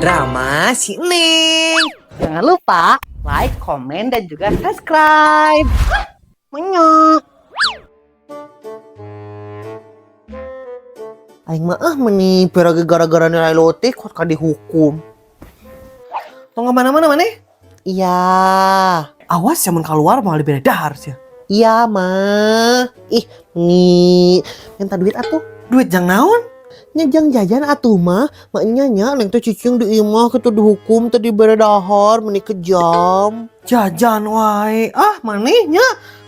Drama si Neng. Jangan lupa like, komen, dan juga subscribe. Menyok. Aing mah ah meni pirage gara-gara nilai leutik kuat ka dihukum. Tong kemana-mana maneh? Iya. Awas ya mun keluar mau lebih dahar sih. Iya mah. Ih, meni minta duit atuh. Duit jang naon? Nya jang jajan atuh mah. Maknya nya neng teh cicing di imah kitu dihukum teh dibere dahar meni kejam. Jajan wae. Ah, maneh nya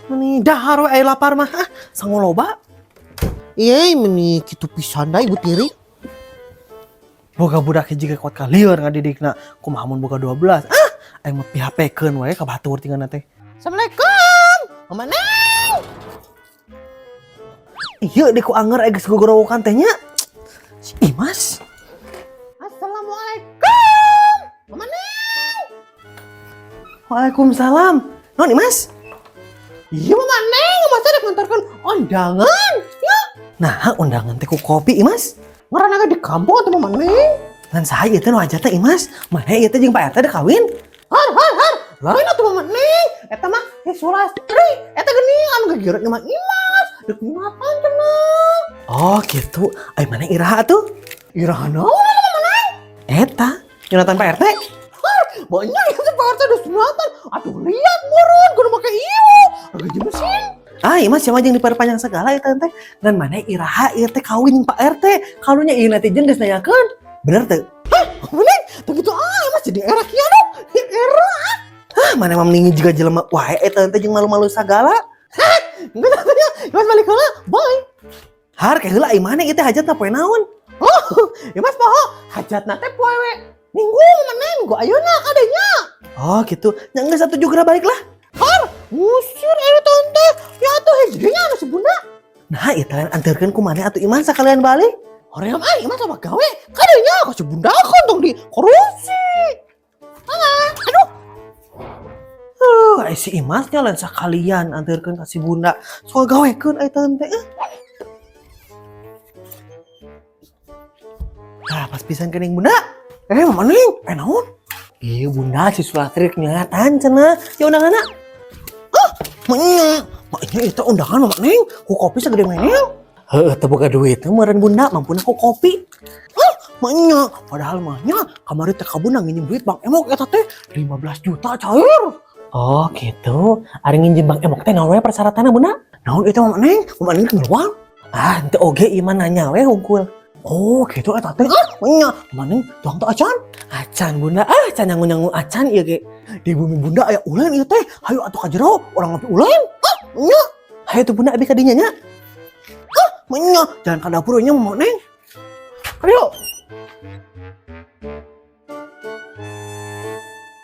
meni dahar wae aya lapar mah. Ah, sangu loba. Iya, meni kitu pisan da ibu tiri. Boga budak hiji ge kuat kalieur ngadidikna. Kumaha mun boga 12? Ah, aing mah PHP-keun wae ka batur tinggalna teh. Assalamualaikum. Mama Neng. Ieu di ku anger aya geus gogorowokan teh nya. Si Imas. Assalamualaikum. Mama Neng. Waalaikumsalam. Naon Imas? Iya Mama Neng, masa rek ngantarkeun undangan? Ya, Nah, undangan teh ku kopi Imas. ngaranna ge di kampung atuh Mama Neng. Ngan saha ieu teh nu hajat teh Imas? Mana ieu teh jeung Pak RT da kawin? Har har har, lain atuh Mama Neng. Eta mah si Sulastri, eta geuning anu gegeureup mah Imas. Deuk nyunatan cenah. Oh, gitu. Ai mana iraha atuh? Iraha naon Mama Neng? Eta, nyunatan Pak RT. Har, banyak yang teh Pak RT udah sunatan. Atuh lihat murun, kudu make ieu. Gaji mesin. Ah, Imas siapa jeung diperpanjang segala eta teh. Ngan mana iraha ieu teh kawin Pak RT. Kalunya ieu netizen geus nanyakeun. Bener teu? Hah, Mama Neng, teu gitu ah, Imas jadi era kieu dong. Era. Ah, mana mah mending juga jelema wae eta teh jeung malu-malu sagala. Hah, enggak tanya. Imas balik heula. Bye. Har ke heula ai mana ieu teh hajatna poe naon? Oh, Imas poho, hajatna teh poe we. Minggu Mama Neng, minggu ayeuna kadenya. Oh, gitu. Nya geus atuh juga balik lah. Har, ngusir ayo tante. Ya atuh hijrinya anu si bunda. Nah, ieu teh anterkeun ku maneh atuh Iman sakalian balik. Hoream ah, Imas sama gawe. Kadenya ka si bunda kan tong di korupsi. Ah, aduh. Ai si Imas nya lain sakalian anterkeun ka si bunda. Soal gawekeun ai teh. Nah, pas pisan geuning bunda. Eh, Mama Neng, eh naon? Iya bunda si Sulastri nyunatan cenah. Ya undanganna. Ah, maknya, maknya itu undangan Mama Neng. Ku kopi segede menel. Heeh, teu boga duit teh meureun bunda, mampuna ku kopi. Ah, maknya, padahal mahnya kamari teh ka bunda nginjem duit Bang Emok eta teh 15 juta cair. Oh, gitu. Ari nginjem Bang Emok teh naon we persyaratanna bunda? Naon itu Mama Neng? Mama Neng ngeluang. Ah, henteu oge ieu mah nanya we hungkul. Oh, gitu eta teh. Ah, maknya, Mama Neng tuang teh acan. Acan bunda, ah can nyangu-nyangu acan ieu ge. Di bumi bunda aya ulen ieu teh. Hayu atuh ka jero, urang ngopi ulen. Ah, nya. Hayu tuh bunda abi ka dinya nya. Ah, maknya, jangan ka dapur nya Mama Neng. Ayo.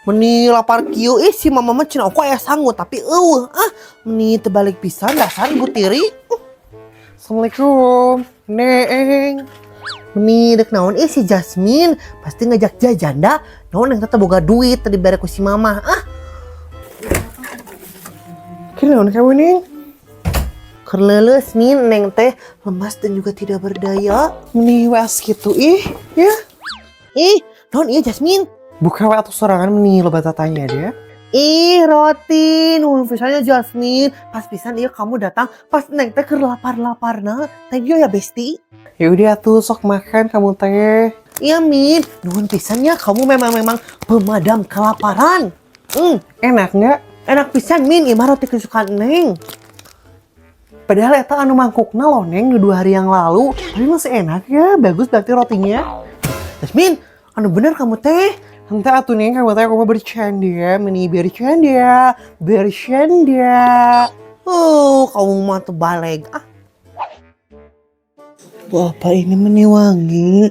Meni lapar kieu ih si mama mah cenah aku aya sangu tapi eueuh ah meni tebalik pisan dasar ibu tiri. Assalamualaikum, Neng. Meni dek naon ih si Jasmine pasti ngajak jajan da. Naon yang tetep boga duit tadi bare ku si mama ah. Kira naon kamu Neng? Keur leuleus Min Neng teh lemas dan juga tidak berdaya. Meni was gitu ih, ya. Ih, naon ieu Jasmine? Buka we atuh sorangan meni loba tatanya dia. Ih, roti, nuhun pisannya Jasmine. Pas pisan iya kamu datang, pas Neng teh keur lapar-laparna. Thank you ya, Besti. Ya udah tuh sok makan kamu teh. Iya, Min. Nuhun pisannya kamu memang pemadam kelaparan. Enak nggak? Enak pisan, Min. Ieu mah roti kesukaan Neng. Padahal eta anu mangkukna loh Neng 2 hari yang lalu, tapi masih enak ya, bagus berarti rotinya. Jasmine, anu bener kamu teh. Entah atuh Neng, kamu teh aku mau bercanda, meni bercanda, bercanda. Oh, kamu mah terbalik. Ah. Wah, apa ini meni wangi?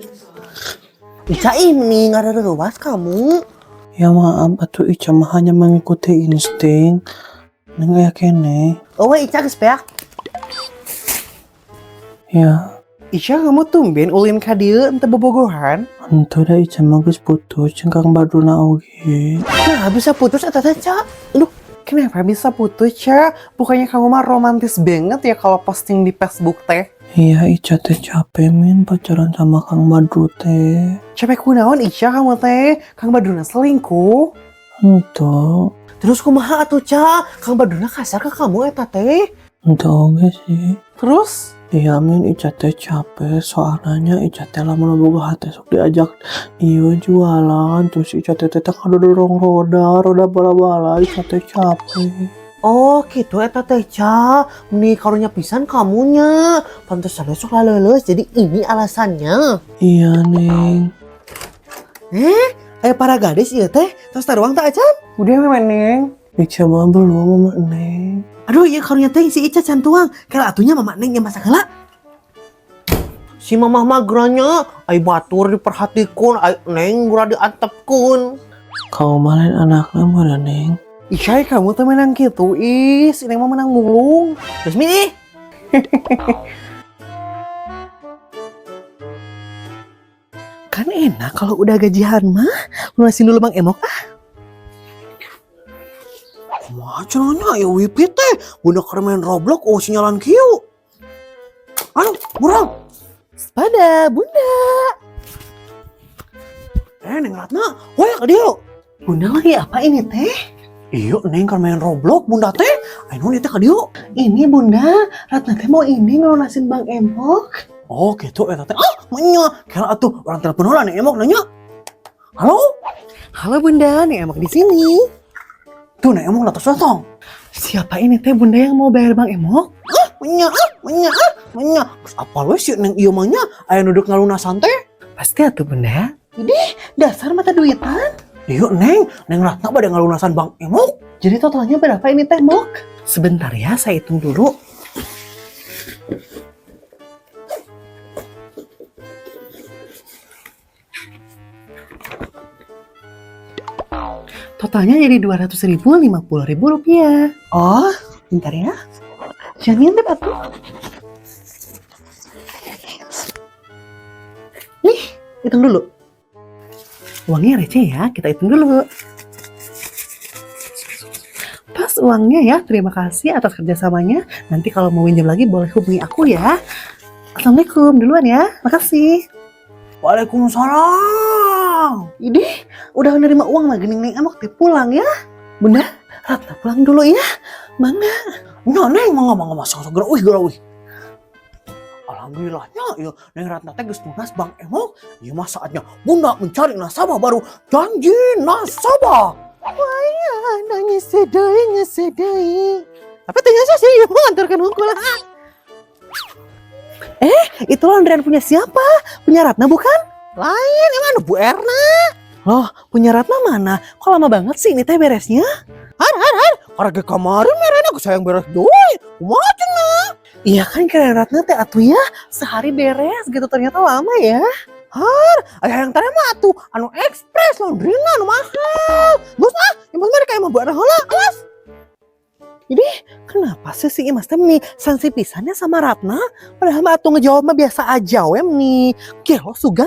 Ica ih meni nggak ada ruas kamu. Ya maaf, atuh Ica mah hanya mengikuti insting. Neng aya kene. Oh, Ica geus beak. Ya. Ica kamu tumben ulin ka dieu ente bobogohan? Henteu da Ica mah geus putus jeung Kang Badruna oge. Nah, bisa putus eta teh, Ca. Aduh, kenapa bisa putus, Ca? Bukannya kamu mah romantis banget ya kalau posting di Facebook teh? Iya, Ica teh capek, Min, pacaran sama Kang Badru teh. Capek kunaon, Ica, kamu teh? Kang Badruna selingkuh? Henteu. Terus kumaha atuh, Ca? Kang Badruna kasar ke kamu eta teh? Henteu oge sih. Terus? Iya, Min, Ica teh capek soalnya Ica teh lamun boga hate sok diajak ieu jualan, terus Ica teh teh kadorong roda, roda bala-bala, Ica teh capek. Oh gitu eta teh, Ca. Nih karunya pisan kamunya. Pantesan sok laleuleus, jadi ini alasannya. Iya, Neng. Eh, para gadis ieu teh tos taruang tak acan? Udah memang, Neng. Ica mah belum, Mama Neng. Aduh, iya karunya teh si Ica can tuang. Kira atunya Mama Neng yang masak heula. Si Mamah mah geranya, ai batur diperhatikeun, ai Neng gura diantepkeun. Kau mah lain anakna mana, Neng? Ica, kamu teh menang gitu, is. Neng mah menang mulung. Terus ih. Kan enak kalau udah gajian mah. Lunasin dulu Bang Emok ah. Kumaha cenah ya wifi teh? Bunda keur main Roblox, oh sinyalan kieu. Aduh, murang. Sepada, Bunda. Eh, Neng Ratna, woi ka dieu. Bunda lagi apa ini teh? Iya, Neng keur main Roblox, Bunda teh. Ayo naon ieu teh ka dieu? Ini Bunda, Ratna teh mau ini ngelunasin Bang Emok. Oh, gitu eta teh. Ah, menya. Kira atuh urang telepon heula Neng Emok nanya. Halo? Halo Bunda, Neng Emok di sini. Tuh Neng Emok latos datang. Siapa ini teh Bunda yang mau bayar Bang Emok? Ah, menya, ah, menya, ah, menya. Terus apa we sih Neng ieu mah nya? Aya nu deuk ngalunasan teh? Pasti atuh Bunda. Idih, dasar mata duitan. Iya, Neng, Neng Ratna bade ngalunasan Bang Emok. Jadi totalnya berapa ini teh Mok? Sebentar ya, saya hitung dulu. Totalnya jadi 200.050.000 rupiah. Oh, bentar ya. Jangan ngintip atuh. Nih, hitung dulu. Uangnya receh ya, kita hitung dulu. Pas uangnya ya, terima kasih atas kerjasamanya. Nanti kalau mau minjem lagi boleh hubungi aku ya. Assalamualaikum, duluan ya. Makasih. Waalaikumsalam. Ini udah menerima uang lagi Neng Neng Emok teh pulang ya. Bunda, Ratna pulang dulu ya. Mangga. Nya Neng, mangga mangga masuk geura uih geura uih. Alhamdulillahnya ya Neng Ratna teh geus lunas Bang Emok. Ieu mah saatnya Bunda mencari nasabah baru. Janji nasabah. Wah, nangis sedih, sedih. Tapi ternyata sih ieu mah nganterkeun hungkul. Eh, itu laundryan punya siapa? Punya Ratna bukan? Lain, emang anu Bu Erna. Loh, punya Ratna mana? Kok lama banget sih ini teh beresnya? Har har har, karena kemarin merena aku sayang beres deui. Kumaha cenah? Iya kan kira Ratna teh atuh ya sehari beres gitu, ternyata lama ya. Har, aya yang tadi mah atuh anu ekspres laundryna anu mahal. Geus ah, yang penting mereka emang Bu Erna heula, awas. Jadi kenapa sih si Imas teh nih sensi pisannya sama Ratna? Padahal mah atuh ngejawab mah biasa aja we nih. Gelo sugan.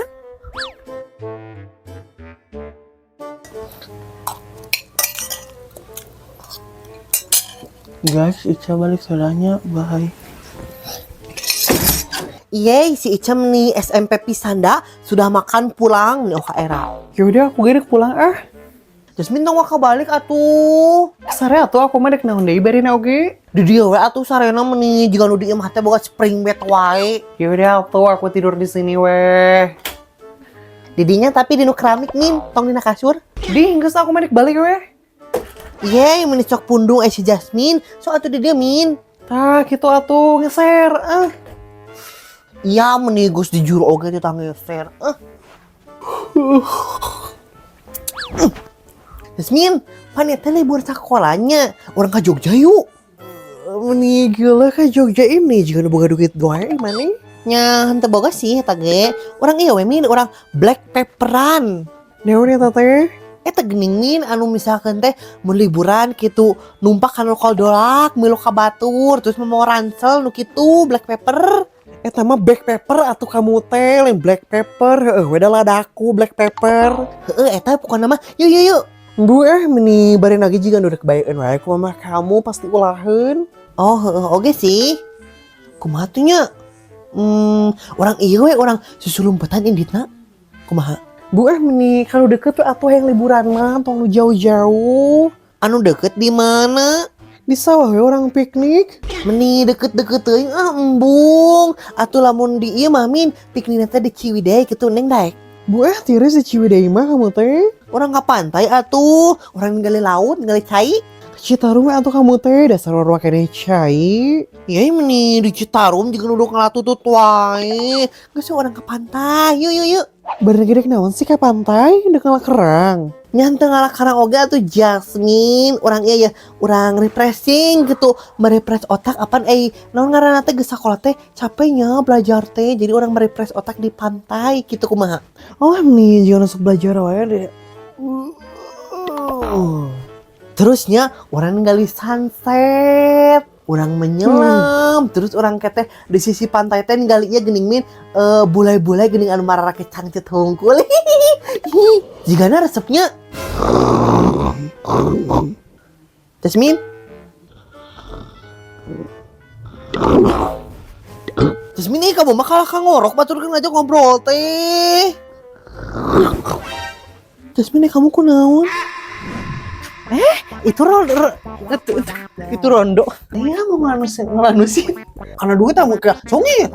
Guys, Ica balik sekolahnya. Bye. Yeay, si Icem nih SMP Pisanda sudah makan pulang nih oka era. Ya udah aku gerek pulang ah. Jasmine tong waka balik atuh. Sare atuh aku mah dek naon deui barina oge. Di dieu we atuh sarena meni jiga nu di imah teh boga spring bed wae. Ya udah atuh aku tidur di sini weh. Didinya tapi di nu keramik nih, tong dina kasur. Di geus aku mah dek balik weh. Yeay, meni cok pundung eh si Jasmine. So atuh di dieu Min. Tah kitu atuh ngeser ah. Iya meni geus di juru oge teh ngeser. Eh. Jasmine, pan eta libur sekolahnya. Urang ke Jogja yuk. Meni gila ke Jogja ini juga nu boga duit doa mana? Nya henteu boga sih eta ge. Urang ieu we Min, urang black paperan. Naon eta teh? Eta geuning Min anu misalkan teh mun liburan gitu numpak kana koldolak milu ka batur terus mawa ransel nu kitu black paper. Eta mah back paper atuh kamu teh lain black paper, heueuh we da ladaku black paper. Heeh, eta pokona mah yuk yuk yuk. Bu eh meni bari lagi juga nu rek baeun wae ku mama kamu pasti ulaheun. Oh, heeh oge sih. Kumaha tuh nya? Urang ieu we, urang susulumpetan inditna. Kumaha? Bu eh, meni kalau deket tuh atuh yang liburan mah tong nu jauh-jauh. Anu deket di mana? Di sawah we urang piknik. Meni deket-deket teuing ah, embung. Atuh lamun di ieu mah, Min, piknikna teh di Ciwidey kitu, Neng daek? Bu eh, tiris di Ciwidey mah kamu teh. Urang ka pantai atuh, urang ningali laut, ningali cai. Citarum we atuh kamu teh, dasar urang keneh cai. Ya meni di Citarum juga duduk ngelatutut wae. Geus urang ke pantai, yuk yuk yuk. Bener gede naon sih ke pantai, dek ngala kerang? Nya teu ngala karang oge atuh, Jasmine. Urang iya ya, urang refreshing gitu, merefresh otak apan naon ngaranna teh, geus sakola teh capeknya belajar teh, jadi urang merefresh otak di pantai gitu, kumaha? Oh, nih jangan masuk belajar wae deh. Terusnya urang ningali sunset, urang menyelam, terus urang keteh di sisi pantai teh ninggalinya geuning, Min, bulai-bulai geuning anu mararake cangcut hungkul. Jigana resepnya. Jasmine. Jasmine, ih, kamu mah kalah ka ngorok, batur kan ngajak ngobrol teh. Jasmine, kamu kunaon? Itu itu rondo. Iya, mau ngelanusin, ngelanusin. Karena duit kamu ke songi.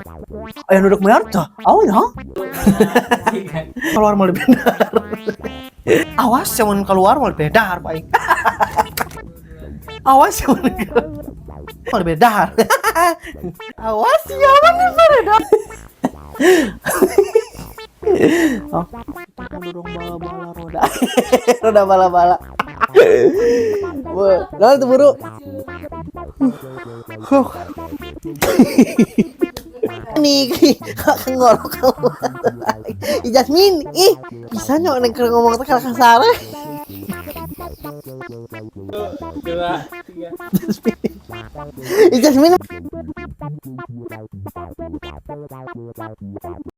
Aya nu dek bayar tah. Oh ya. Keluar mau dibedar. Awas jangan keluar mau dibedar, baik. Awas jangan mau dibedar. Awas jangan dibedar. Oh, dorong bala-bala roda. Roda bala-bala. Wah, naon tuh buru? Huh. Nih, ngorok kamu. Ih, Jasmine, ih, bisa nyok neng keur ngomong teh kalah kasar. Dua, tiga. Jasmine. Ih, Jasmine.